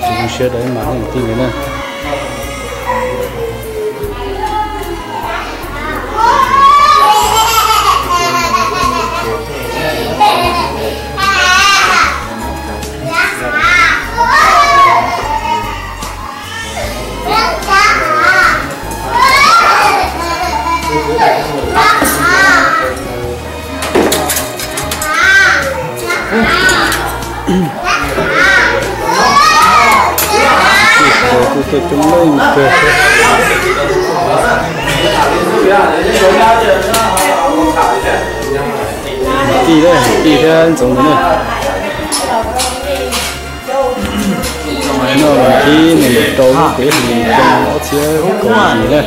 Tsis zoo siab rau ib mas leej tij ntawd na. Kuj tuaj coob leej kawg. Tij, tij thiab ntxoov ntawd na. No vas thib nees nkaum rau lub kev hlis xyoo ob txhiab kaum yim na.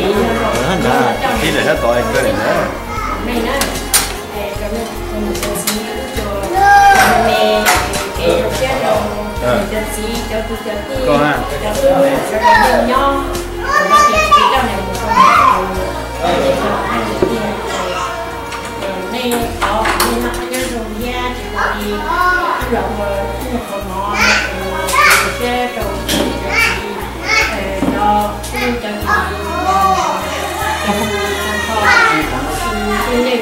Nej thov nej noj qab nyob zoo thiab tsis tau li los ua ib qho mov thiab rau cov txiv, cov tub cov ki, cov tub txog kho, xyov yog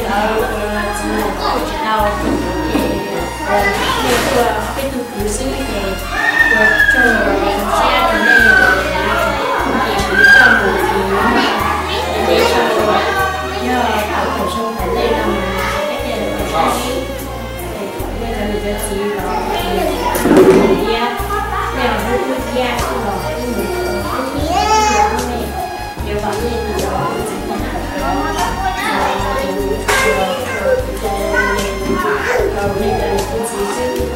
lawv ua txiv mus kuj tsis tau, ces nej tuaj peb tug kwv xwb ces ua tsaug siab rau nej, ces kuv coj mus ces nej tsaug, yog tau thaum xyoo thaum ntej no mas txog peb tej lawv tau sab sib, es kom nej cov niam cov txiv los thiab, nej los hlub hlub thiab los hlub mus, hlub nej, yuav kom nej cov txiv tij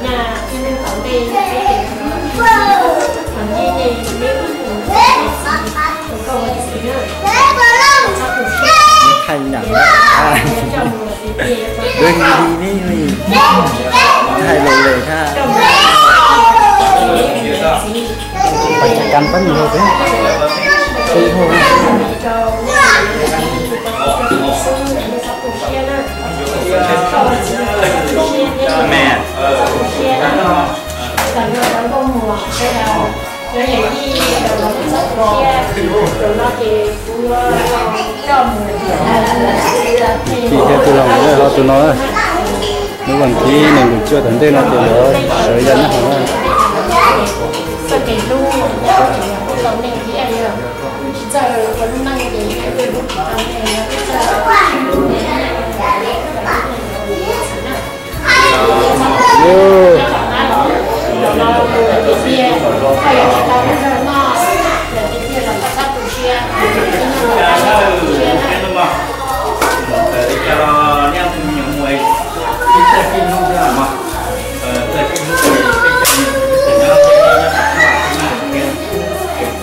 na, tus nej cov niam txiv xwb, ua tsaug thiab xav los Thaij nyav, li li ne, thaij lus lem thiab. Pais cov kas pab mus thiab. Tij thiab tij laug, ho tus no, lub vas thib nees nkaum cuaj tom ntej no ces yuav sawv ya nyob hauv na.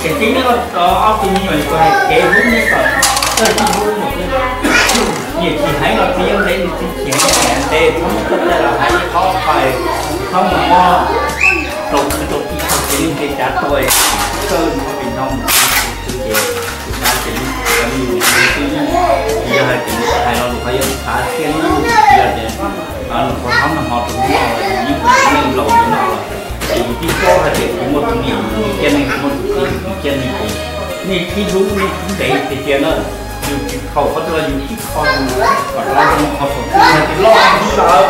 Ces tib neb ob tug me nyuam li kuv hais kev hlub neb kom txawj tib hlub mus thiab. Niam tsis heev los txiv yeej ntev, nws txiv tsis heev ntev, txhob muab koj txaij los hais ib qho pais, txhob mus muab rau kwv rau tij txog kev li nqe cav tau kawg mus pem no mus txiv kwv ces tus dab ces lub cov me nyuam twb yog hais tias hais los lus qhov yog txhav thiab lub yog tias lus qhov txhob noj hmo rau hnub no los yus yeej ua neej laus li no los ces yus twb paub hais tias kuv muaj tus niam yus cia neeg, kuv muaj tus txiv yus cia neeg ces nej tib hlub nej tib ntev tiag tiag na. Yus tsis khaus qhov twg los yus tib kho yus kom rov zoo qhov saum twg yog tias loj hlub lawm,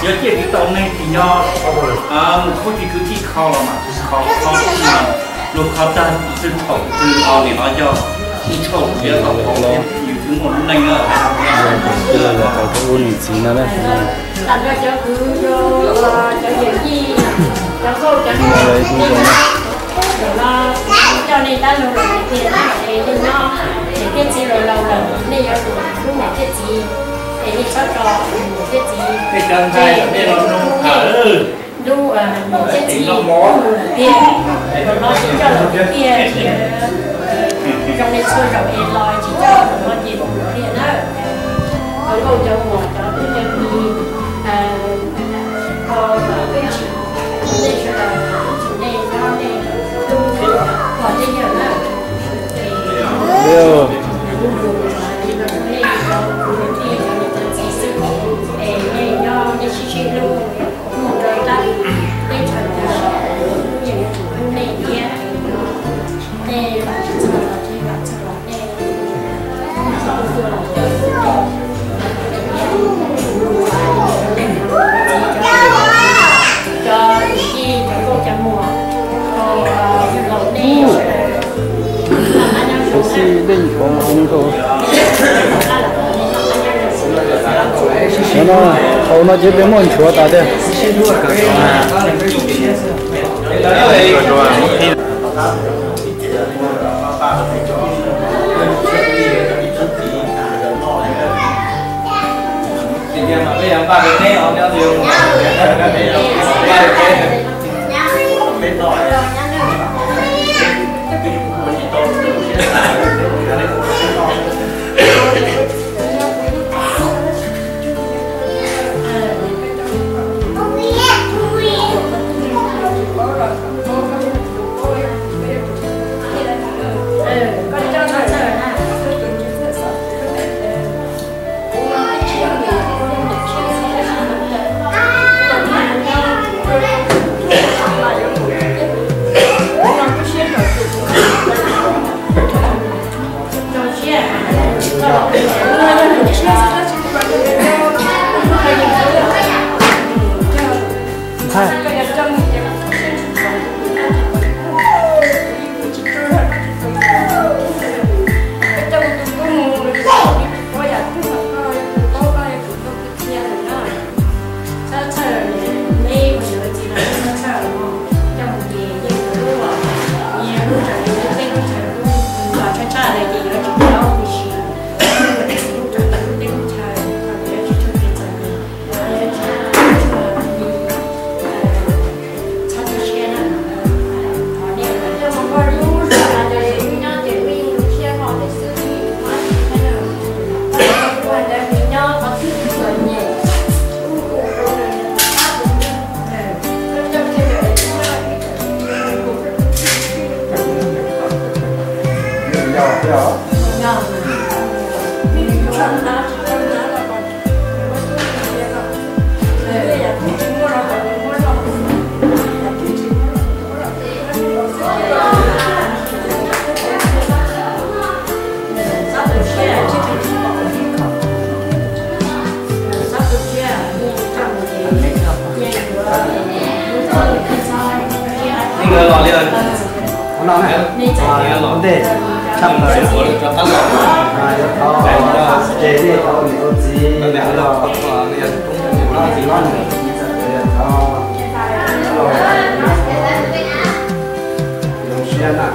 yog ciaj tsis tau neeg tsis nyob mus khub tsis kwv tij kho los mas kho kho tsis mas luag kho tag twb thaum twg ho nim no yog ib txhaum yuav tau qhov los yus twb muaj lub neej na. Tau tus ub niam txiv no na. Tag nrho cov kwv, cov yawm yij, cov nkauj cov muam, nej no coj nej dab laug los tiag na, es nej nyob niam thiab txiv laus laus lawm nej yuav tsum hlub niam thiab txiv, es nej txhob tso niam thiab txiv, nej cov ntxhais nej los nug lub niam thiab txiv lub lawm tiag, los no tsis coj los tiag tiag, zoo li txhua zaus es los tsis coj los no ces tiag na. Cov nkauj cov muam cov tub cov ki, nej sawv daws, nej nyob nej, pog thiab yawg na, nej cov txiv xwb, es nej nyob nej sib sib hlub, mus rau tag teb chaws tag, nej thiab, nej vam tsis txog los tsis vam txog los nej Hauv no ces peb muaj nchuav tas tiag. Txhob txhawj, neb ua niam ua txiv los txhob txhawj, coj mus ces yeej yuav lub, nyias lub tsev, lub teb lub chaw, lub los tshaj tshaj lawm ces yuav tsis tau huv si, lub tsev lub teb lub chaw, yuav tsis tshua kev txom nyem, yuav tsis tshua li, txhob tu siab na. Qhov nej ua coj mus koj lub zos no ces wb nyob ces wb yeej tu siab rau nej xwb, tsis muaj dab tsi thiab na. Ua ntawd nws nyob qhov twg txom nyem, wb hu rau nws, nws pab tus twg. Ntej tshaj plaws yuav thov ces nej cov niam cov txiv los txiv hlob niam txiv txawm thov zoo siab na.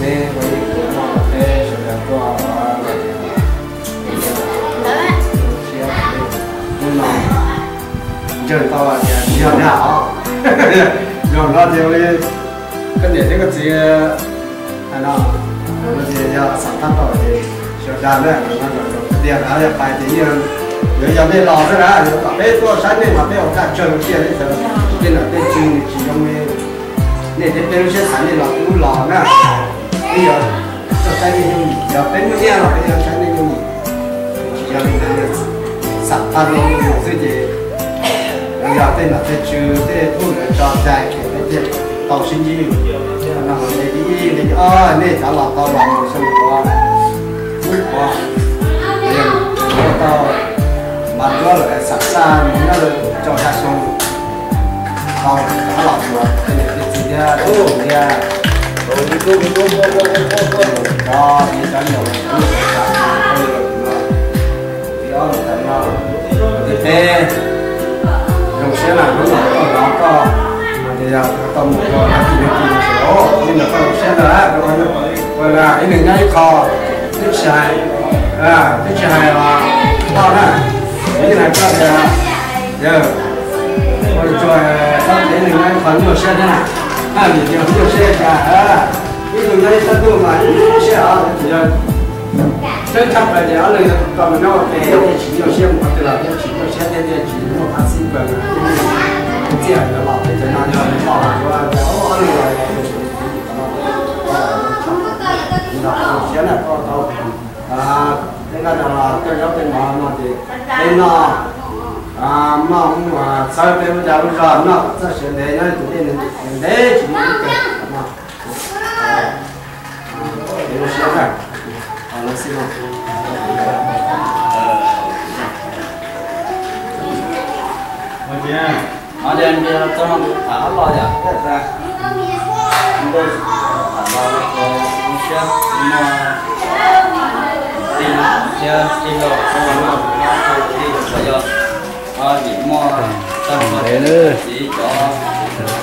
Neb ua ib khub muaj peb sawv daws tuaj zoo siab, hnub no ntseeg tau tias tsis yog dag os, zaum no ces ua li koj niam thiab koj txiv hais no, no ces yog xam thab tau ces sawv daws na, no Tias lawv yog pais ces yeej yuav yog nej los xwb na, yuav kom peb tuaj saib nej mas peb ua kaj tsawg tiag li ntawd. Tej nom tej tswv nws tsis zoo li nej thiab peb lub siab xav, nej los twb los na. Peb yuav tuaj saib nej yooj yim, yog peb muaj nyiaj los peb yuav saib nej yooj yim. Tsis yog li ntawd, xam phaj zoo li mus xwb ces yog tej nom tej tswv tej tub ntawd tso cai ces peb thiaj tau sib ntsib. No li ib li ob nej cov los tau los mus xyoo puav, ub puav, tau mas duab lawm xam xaj mus nyob rau xya xyoo, tau rov los mus tej niam tej txiv thiab ub thiab. Cov, cov niam, no, peb zoo siab na, hnub no koj hnov koj hais tias yog tau mus ua dab tsi dab tsi no ces, o, hnub no koj zoo siab ntag, ua ib leeg nyob ib qho, twb tsis hais, twb tsis hais os, koj na, yeej hais koj tias, yawg, ua tsuas txhob cia ib leeg nyob ib qho nyuaj siab thiab na, vim tias nyuaj siab li cas, ib tug nyob ib sab ntuj mas nyuaj siab os, tsis yog Tseeb tshaj plaws ces ob leeg yuav tau mus nyob ua ke thiaj tsis nyuaj siab, mus qhov twg los thiaj tsis nyuaj siab thiab thiaj tsis muaj qhov xij peem, txiaj yuav los peb cov no yog noj los yuav ob leeg los, siab na koj tau, peb noj no los koj zaub tej mov no ces peb noj, noj txhawb peb lub dag lub zog, noj kom txoj sia ntev, nyob tus dej ntev tsis muaj ib kawg no. Lub siab na, lub siab na. Hnov tias nws tau tham ob lo yom, thiab tas ntuj tham los lub siab muaj tij thiab tij laug txhob los noj tij los yog vim muaj tag nrho cov niam cov txiv cov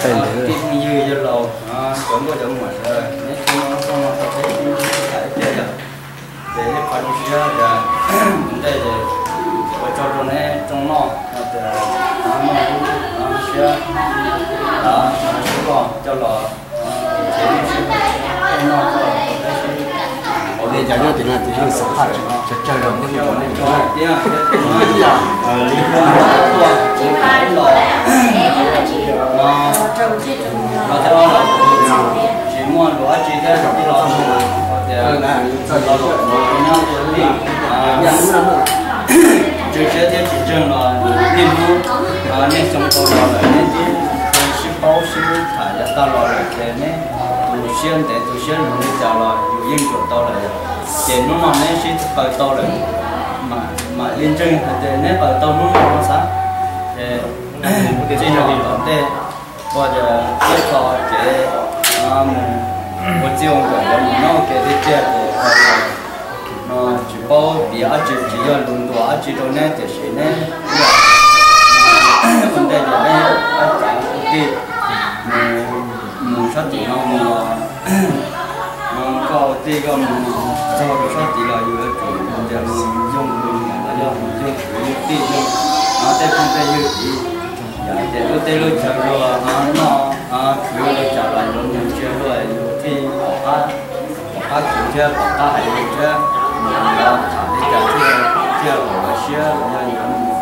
kwv tij phooj ywg yawg laus cov nkauj cov muam sawv daws neb txhua leej txhua tus tau peb sib tham ib pliag yom. Ces ib qho zoo siab tias ua ntej ces ua tsaug rau neb tsoom noj tias noj lub siab, sib los coj los ces noj coj los tab sis ua li cas nyob tim no ces yeej xam phaj tsawg tsawg rau neb cov neb tsoom tiab li tuaj los no los tsis muaj lus dab tsi thiab los tias los nyob ua li tswv siab thiab tsis ntseeg los niaj hnub niaj xyoo tau los lawm neb twb sib paub sib tham yav tag los lawm ces neb tus siab ntev tus siab luv li cas los yus yeej ntsuam tau lawm. Ces hnub no neb sib paws tau lawm, mam li ntseeg hais tias neb paws tau hnub no no xav. Ces txij no tom ntej ua tias ib qho kev mus ua txij ua nkawm cov mus nyob ua ke tiag tiag ces no tsis paub piav dab tsi tsis yog lus ntuas dab tsi rau neb tiam sis neb ua ntej ces neb ua txav ua tij mus sab tim no mus los no koj ua tij koj mus txog rau sab tid los yus yuav tsum tias mus yoog tus niam los yog mus yoog tus tij yoog tej phooj tej ywg tid. Yog hais tias lub teb lub chaw luag noj khwv li cas los yuav mus ntsia luag yus thiaj pom qab, pom qab khwv thiab pom qab hais lus thiab mus yuav tham li cas thiaj, thiaj haum lawv siab los yog yuav mus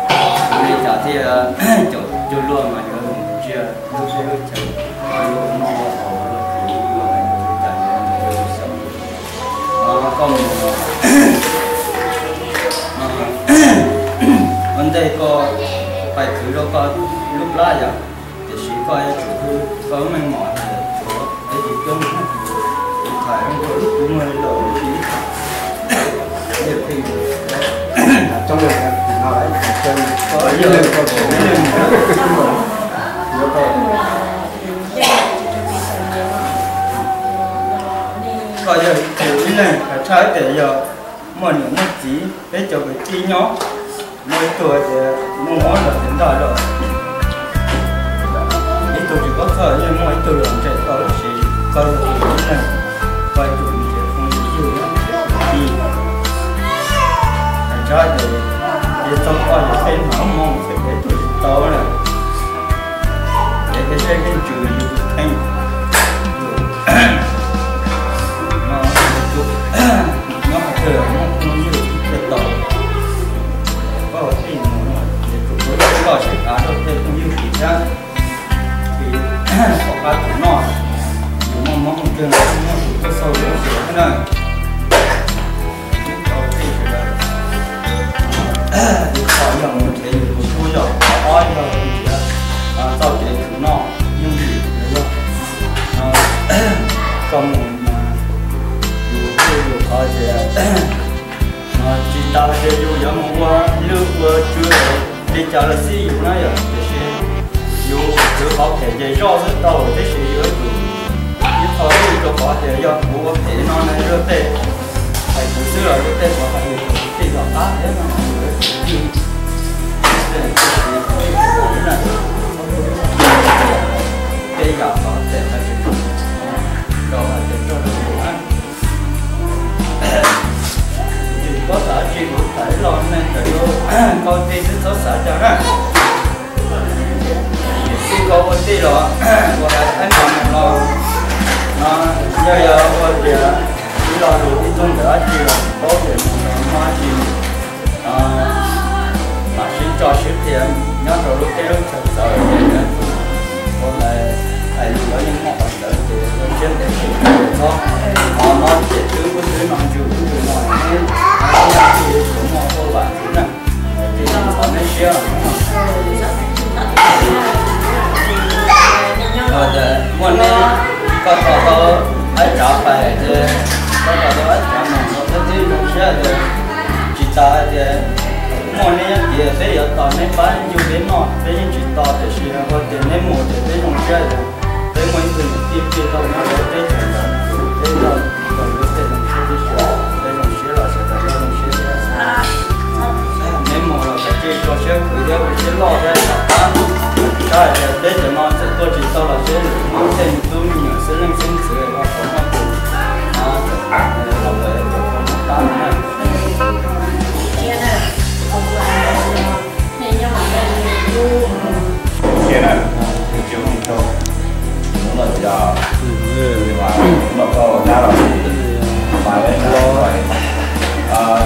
khwv li cas thiaj caum cuag luag mas yuav mus ntsia lub teb lub chaw luag noj haus luag khwv luag hais lus li cas yuav mus ua xyoo. Koj mus ua ntej koj pais khwv rau koj lub plab yom, tiam sis koj yuav tsum hwj koj lub meej mom tias tshuav peb tus coob, kuv tham zoo nkaus lub kuv muag li los tsis tham. Coob li, koj yog koj yog ib leeg hais tshaj tias yog muaj niam muaj txiv peb cov kwv tij nyob, muaj ib tug tias muaj mob los tis ntaj los, ib tug tsis paub txog yeej muaj ib tug los ntseg tau tab sis koj yog tus ib leeg, koj tus ntseg phooj ywg nyob ntseg kwv tij. Hais tshaj ces txog koj yog peb hnov moo xwb peb tuaj tsis tau lawm. Ces peb saib leej twg yus tus kheej, yus no, yus tus nyob qhov twg muaj phooj ywg thiaj tau. Yus qhov yog mus nrhiav yus tus tub, yog qhov ob yog mus nrhiav txoj kev khwv noj yooj yim los yog koj mus mas yus hlub yus qhov tias tsis tas hais tias yus yuav mus ua lwj ua tswv li cas los xij yus na yom, tiam sis yus khwv qhov phem ces zoj xwb tau, tiam sis yus yuav tsum ib qho lwj rau qhov tias yog kuv ua phem no na luag tej hais kuv xwb los luag tej puas hais yus, kuv tij tom qab thiab no yus yuav tsum tig tej yam qhov phem hais tias rau hais tias rau rau kuv na. Yus paub xav tsis kuv tham ib los neeg tawm yus qau tij xwb txhob xav cas na. Tij qau ua tij los ua hais qeeb qhov mus no, no yog yog ua tias ib lo lus ib tug ntawm dab tsi los paub tias mus no dab tsi mam sib tso sib qhia nyob rau lub teb lub chaw txawv ua hais lus los yeej muaj qhov ntawd ces ua siab ntev tsis txhob no no ces twb ub twb no ntsws ub ntsws no, neb tsis muaj ua vam thiv na. Ces qhov neb siab muaj neb koj tos tau ib tsav pais ces koj tos tau ib tsav mus no peb twb zoo siab tias tsis tas hais tias muaj neb nyob tias peb yuav tos neb pab yug peb noj peb yeej tsis tos, tiam sis ua tias neb mus ces peb zoo siab tias peb muaj ib tug niam tij plig tau nyob rau teb chaws ntawd, peb tau tau lub caij zoo siab tib si, peb zoo siab los sawv daws zoo siab thiab. Neb mus los kav tsij tso siab khwv thiab ua siab loj thiab tom qab, saib hais tias peb cov no txawm tuaj tsis tau los seb lwm hnub tej me tub me nyuam xwb leej xeeb ntxwv los puas muaj tus los peb puas tau muaj qab na.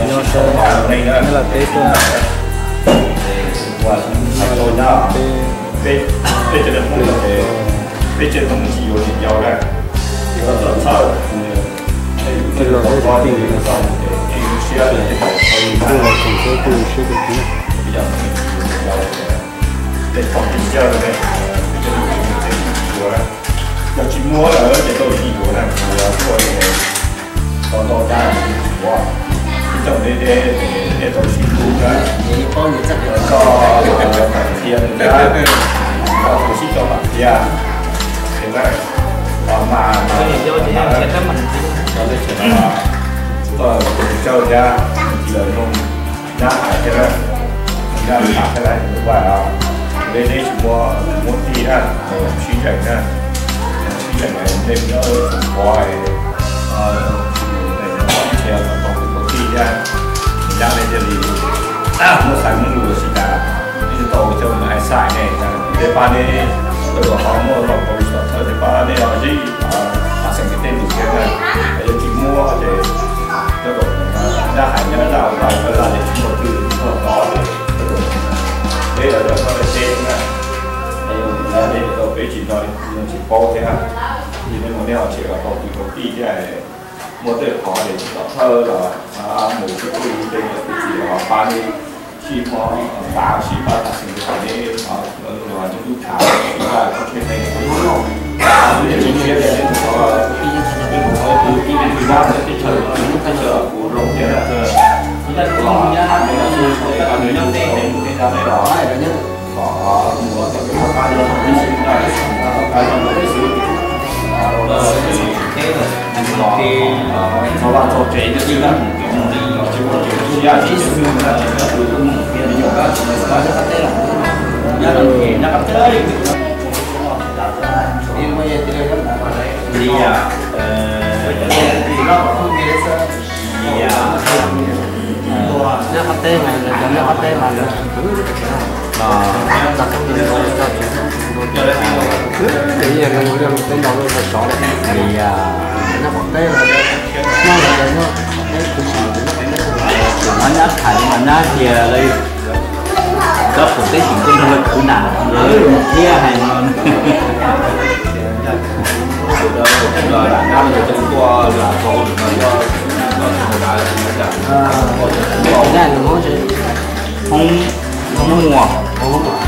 Nyob sab neb los teb tuaj na. Peb, peb cov niam Hmoob no ces peb tseem tsis yuav niam yau na, txhob txhawj. Tej los peb tij, tej zoo siab, tej los tseem txawj tej zoo siab tiag tiag. Tej thaum tsis caw ne, peb cov niam Hmoob ces tsis yuav na. Yog tsis muaj lawm ces tau tsis yuav na, yuav tuaj ces tau tau cab tsis yuav. Ib txoj deb deb ces nej tau sib hlub na. Koj mam qhia nws thiab, koj tus sib cov mam qhia. Ces na, mas mas koj tus tsawg thiab, tus lawv zoo nyab hais thiab na, nyab hais thiab na, nws vaj os. Deb deb tsis muaj, tsis muaj tij na, sib zeem na, sib zeem nej nyob tseem pov, ib txhia tau tus tij thiab, nyab nej thiaj li muab xaiv muab lus sib nrab, ib tug tau coj mus hais xaiv ne, tej pab neb, tej uas ho muaj los tau sib tau thawj tej pab neb ho zib, pab xeem tej lus thiab na, yog tsis muaj ces nyob nyab hais nyab zaj vaj zaj ces tsis muaj twg tsis muaj tod ces peb los yog koj tej teb na, nej tau peb tsis no tsis paub thiab, ces nej mus nej ho tshem los tau tus tij thiab. Muaj tej qhov ces tsis tom thawj los mus sib hlub tej niam tej txiv los pab neb sib muab tav sib pab tas sis kom neb lub lub thav sib pab txhua txhua neeg. Neb tsis siab tias neb mus thov, neb mus thov tus tij tij pab neb teb chaws, neb teb chaws kuv zoo thiab na. Neb los neb los xwb, neb nyob tej neb mus tej dab neb los kom mus tau pab neb tib si na, pab neb xwb. Txog vaj txog tsev nyob twg na, tsis muaj tsev siab tsis xwb na, nyob twg kuj mus thiab, nyob qab teb los, nyob qab teb li. Li, li, nyob qab teb mas lawv, nyob qab teb mas lawv, no, twb yog lawv mus liaj mus teb nrog lawv sov li, nyob qab teb mas nyob, nyob qab teb, tus no nyab Thaiv mas nyab tias lawv, cov phoom teb xeem tuaj nrog lawv khwv na, lawv mus thiab hais no. Lam nab lawv cov tuaj lam tau ua lwm no yog Hmoob, Hmoob Muas. Hmoob Muas. Hmoob Muas.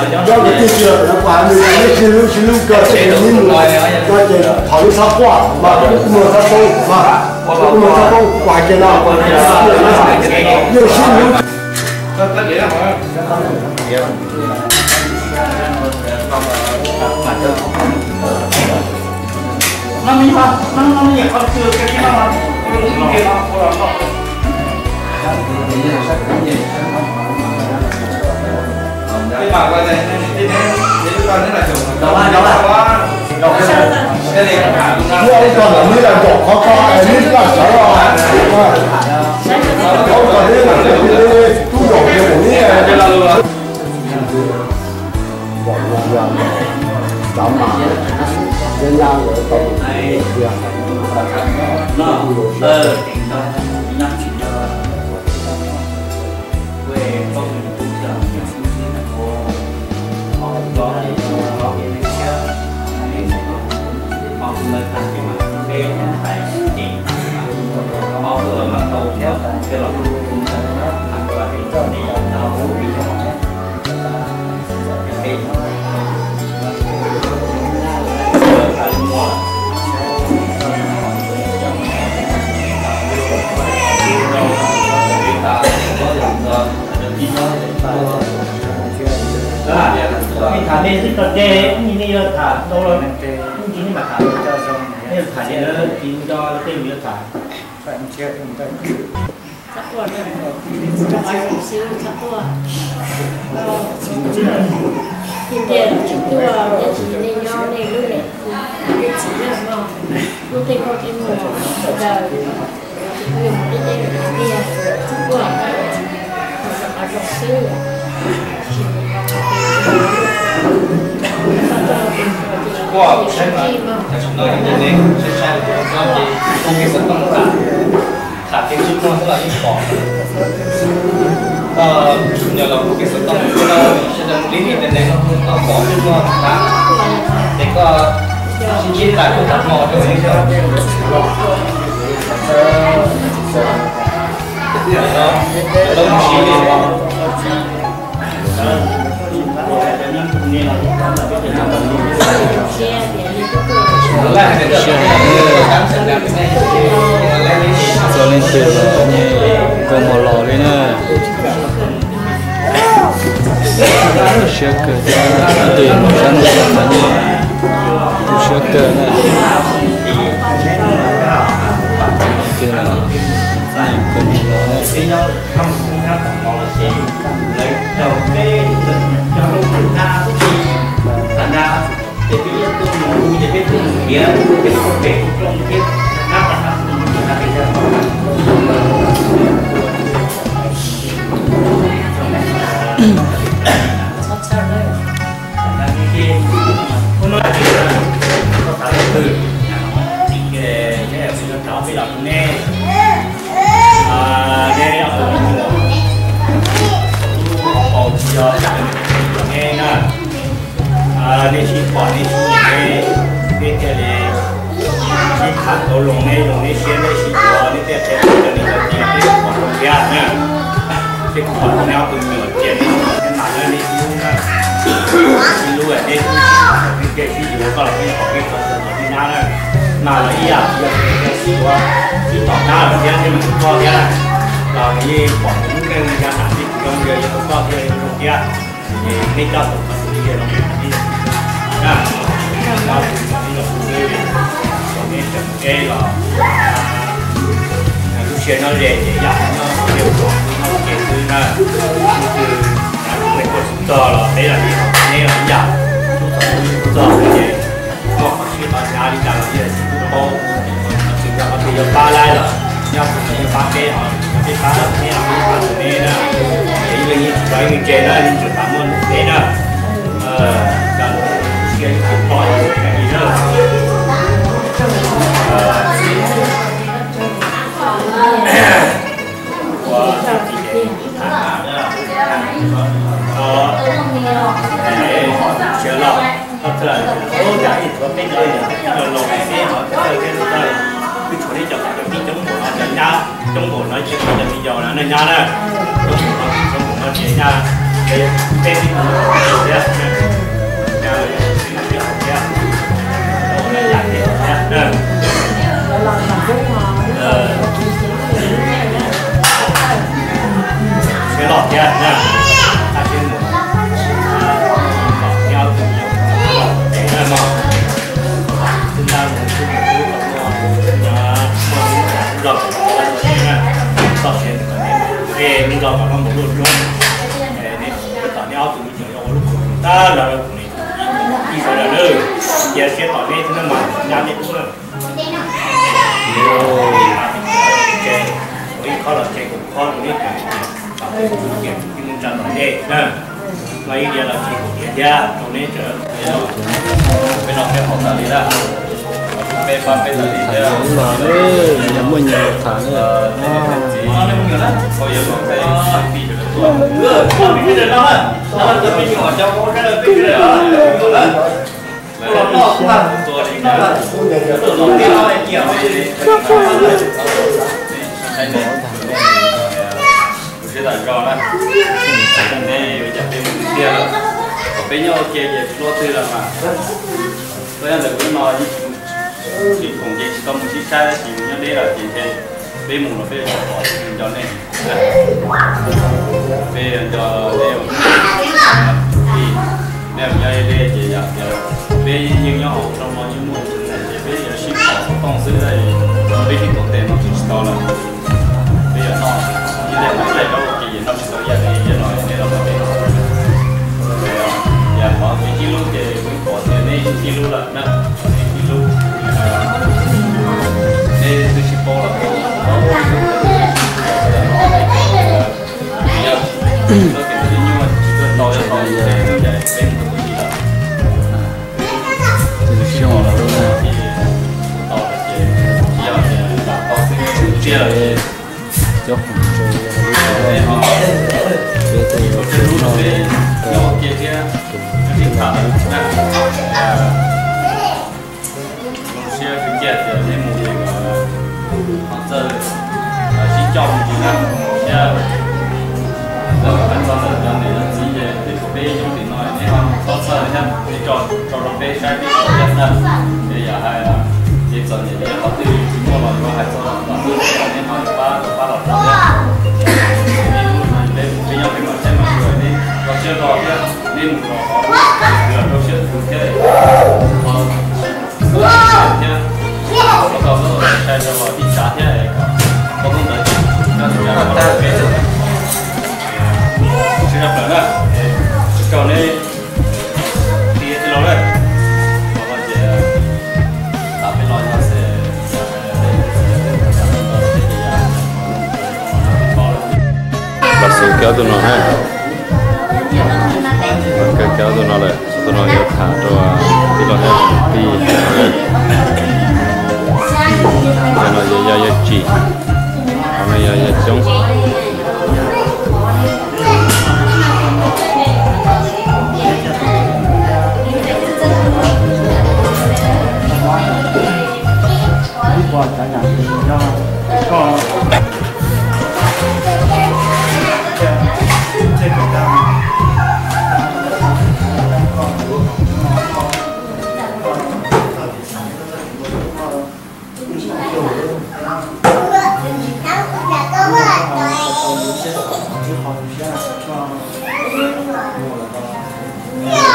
Nyob kwv tij, nyob kwv tij, tsis lub tsis lub kawg, ces nws mus no ces thov lub txhob quaj mas kuv kuj muag txhob poob mas, kuv kuj muag txhob poob, kuv hais kiag no, yeej sib lub. Tham nej xwb tso, ces ib ntsis nej yuav tham tau los, ib ntsis nej mam tham, nej yuav tham ces lawv tsis nco tej yus yuav tham. Txhob quaj, txhob quaj, txhob quaj. Ces ntiag tsis tuaj, ntiag tsis nej nyob nej lub niam txiv, nej txiv yawg no, lub tej nkauj tej muam sawv daws, ces kuj yog mus deb deb lawm tiag, txhob quaj, rau qhov zoo xwb. Kuv saib mas, no ces nej saib saib, ces ua ke xov tooj tham, tham kev tsis muaj xwb los yeej pom. Koj nyuam los ua ke xov tooj xwb, sawv daws mus li li ces nej pom tsis muaj tab, ces koj sib ntsib tas kuj tau hmo rau li. Txog leej twg los nkauj muag los li na. Tu siab kawg, tus sab no mas yeej tu siab kawg na. Tiag los nkauj muag los na. Nej sib pom nej sib nyiam, nej thiaj li sib tham tau loo, nej zoo nej siab, nej sib yuav, nej thiaj qhia rau nej cov txiv, nej sib pom zoo thiab na. Seb kuv pom nej ob tug me nyuam cia nej sib yuav thiab mas na, nej sib hlub na, sib hlub nej sib yuav, koj los peb pom peb tau txog nej nab na, nas los ib yam, yog sib yuav sib tom nab los thiab, nej mas tus koj thiab na, los yeej pom tus lub neej ya nam li kuv zoo, yog tus koj thiab zoo thiab. Neb coj tus qhov tus li los neb na, neb los tus neb los tus neb tseem neb los lub siab nyob ze ces yam nyob ze ua noj ces xwb na. Tus twg nws tuaj tsis txog los peb los neb los neb los yam, tub txog tub txog ces muaj qhov sib qhov hnyav li cas los yog tsis tub paub. Qhov twg yog qhov twg yuav pab laib los nyob qhov twg yuav pab peb ho peb pab neb los peb pab tus neb na. Ces ib leeg yeej tsis tso ib leeg tseg na, yeej tseem tas muaj neb na. Cov lub siab yeej tsis pom li na. Ua tsis tsim tham na, tso siav los koj txawj ub cas ib txhua peb cov niam txiv los los peb ho txawj thiab txawj, twb tshuav neb cov tij coob npaum no cov nyab coob npaum no ces cov me yaus na nyab na, coob npaum no txhua npaum no ces nyab, peb tib thiab, nyab thiab, thiab, thiab, siav los thiab na, qab siab mus, kom neb ob tug los tes na mog, twb ntab mus twb mus twb kom muaj, muaj lub zog kom neb na, txoj sia kom neb, neb lub zog kom noj npaum luaj roob, neb, neb ob tug me nyuam yuav ua lub qhov tab lawv ib sawv daws na, cia siab tom neb thiab mas nyab neb tub na. Ua ib qho los ces kaum qho rau neb, kom peb tus mus ces ib mus tsa tom ntej na, no ib diav los ces kaum diav thiab rau neb tsev. Peb no peb haus tas li lawm, peb pab peb tas li thiab. Muaj nyias tham na. Txiv, hauv yog los peb pib sawv daws tuaj. Kuv siab tas zog na, neb yuav coj peb mus tiag lawm, kom peb nyob ua ke ces luaj twg los mas. Txog nyob ntawm kuv no yeej tsis khoom ces tsis tau mus sib saib dab tsi, nyob deb lawm ces ntshe peb mus los peb yuav tsum pom nco nej. Peb nco nej, nej nyob deb ces yog tias peb yeej nyob hauv zos no yeej muaj tus neeg ces peb yuav sib pom xov tooj xwb, peb sib koom tes no tsis tau lawm. Peb yuav noj ib daim ib daim zaub ua ke ces noj tsis tau ib yam li no nej los noj peb no. Yam qhov kev sib hlub ces kuv pom tias nej sib hlub lawm na, nej sib hlub, nej twb sib paub los paub, yog tsis muaj tsis tuaj tau yog tau ces peb mus ua si lawm. Xyoo los tau ces tsis yog tias lam tau xwb, tsiaj lawm ces cov khoom tsawg yog lub tsawg, peb tej ua tsawg noj, nyob ua ke thiab, sib tham na. Zoo siab tiag tiag tias neb mus ces kom txawj sib coj mus tsis na, thiab lawv hais txog ntawm cov niam cov txiv ces peb, peb nyob tim no neb ho txhob txhawj thiab, neb tso rau peb saib peb tau thiab na. Ces yam hais ces txom nyem li qhov twg tsis muaj los yuav hais txog los twg neb ho pab pab los tau thiab. Peb, peb nyob peb mam saib mam xyuas, neb rau siab rau thiab, neb mus los qhov los rau siab tus thiab. Thiab, ua tau xwb sai rau ib tsav thiab, koj tub ntawd koj tus tsav koj peb sib zog plaws na, rau neb ti ti laus na, ces tam peb los no xwb. Los xus kiag tus no na, kiag kiag tus no lawm, tus no yuav tham rau tij laug thiab tij. Cov no yog yawg Tsim, cov no yog yawg Coob. Yus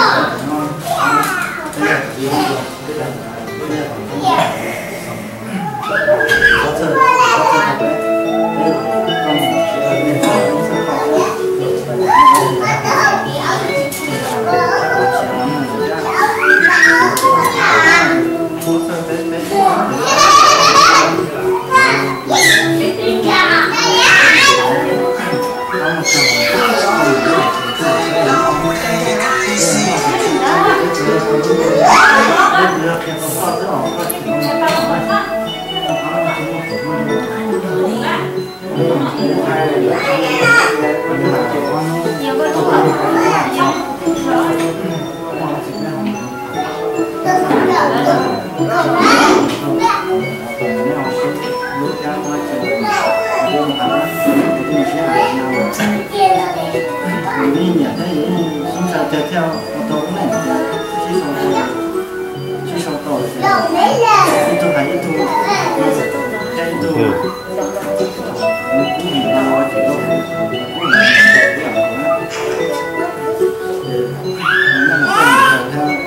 peb ua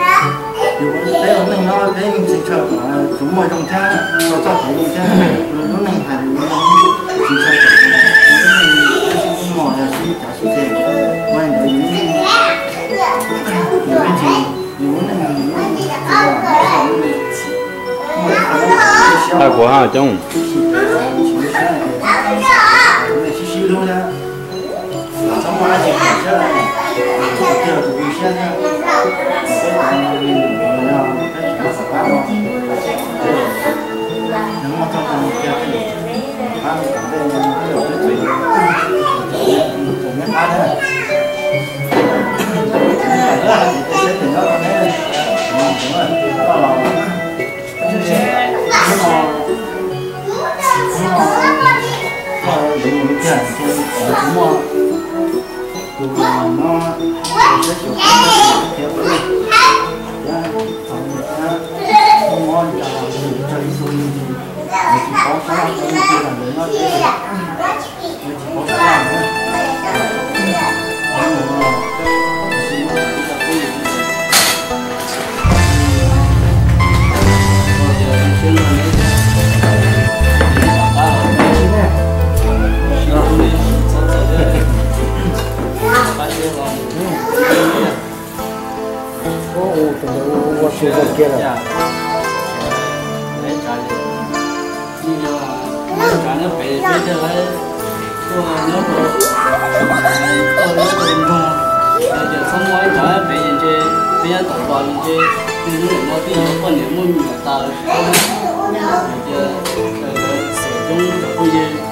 neej no peb yeej tsis tshua kom tsuas muaj zoo thiab tau txoj kev zoo thiab, lub neej hais lus no tsis tshua kom lub neej sib hlub mos yog sib cav sib ceg, ua ntawd yus, yus yeej tsis, yus lub neej yus yeej tsis, muaj ib qho lub siab, kuv ha coob, sib sib hlub thiab. Txhob muaj dab tsi khuam siab, tiag tus siab thiab, peb cov me nyuam no peb tsis muaj xav pab no, nws muaj txoj hmoo kiag peb pab me tom ntej no peb los peb tseem, tseem me pab thiab. Tab sis tej siab phem nyob rau neb, koj los hnub no, hnub no koj yuav mus li cas ces tsis muaj tus no, tus siab xyuas peb thiab, thiab thaum ntawd thiab muaj mob li cas los nws tsis tau ib tug li, nws tsis paub sab laj tau ib tug los nws nyob deb, nws tsis paub sab laj na. Ua tus ntawd ua ua tus zoo kiag lawm. Ib tsav nyob pem peb thiaj li tuaj nyob rau, tuaj nyob rau nroog, ces txhob muaj ib tsav pem ces ntshe peb nyob tom zos ces ntshe niaj hnub niam no twb yuav poj niam muaj me nyuam tas lawm thiab. Ces lawv xeem coob cov phooj ywg